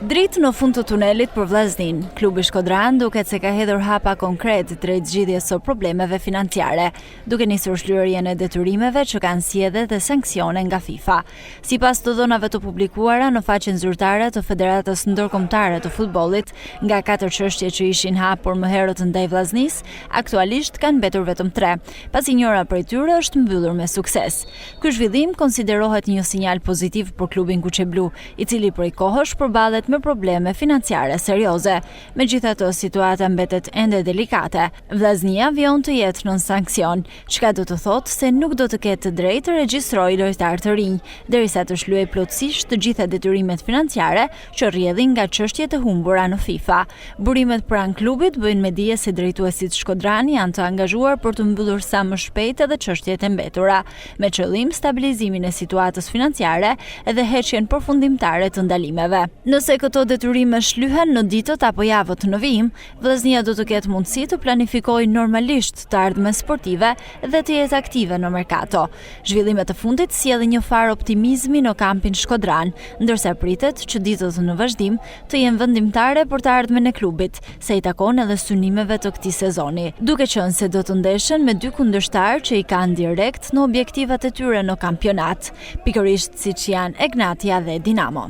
Dritë në fund të tunelit për Vllazninë. Klubi shkodran duket se ka hedhur hapa konkret drejt zgjidhjes së problemeve financiare, duke nisur shlyerjen e detyrimeve që kanë sjellë dhe sanksione nga FIFA. Sipas të dhënave të publikuara në faqen zyrtare të Federatës Ndërkombëtare të Futbollit, nga katër çështje që ishin hapur më herët ndaj Vllaznisë, aktualisht kanë mbetur vetëm tre, pasi njëra prej tyre është mbyllur me sukses. Ky zhvillim konsiderohet një sinjal pozitiv për klubin kuqeblu, i cili prej kohësh përballet me probleme financiare serioze. Megjithatë, situata mbetet ende delikate. Vllaznia vijon të jetë nën sanksion, çka do të thotë se nuk do të ketë të drejtë të regjistrojë lojtarë të rinj, derisa të shlyejë plotësisht të gjitha detyrimet financiare që rrjedhin nga çështjet e humbura në FIFA. Burimet pranë klubit bëjnë me dije se drejtuesit shkodranë janë të angazhuar për të mbyllur sa më shpejt edhe çështjet e mbetura. me qëllim stabilizimin e situatës financiare dhe heqjen përfundimtare të ndalimeve. Nëse këto detyrime shlyhen në ditët apo javët në vijim, Vllaznia do të ketë mundësi të planifikojë normalisht të ardhmen sportive dhe të jetë aktive në merkato. Zhvillimet e fundit sjellin një farë optimizmi në kampin shkodran, ndërsa pritet që ditët në vazhdim të jenë vendimtare për të ardhmen e klubit, sa i takon edhe synimeve të këtij sezoni, duke qenë se do të ndeshen me dy kundërshtarë që i kanë direkt në objektivat e tyre në kampionat, pikërisht siç janë Egnatia dhe Dinamo.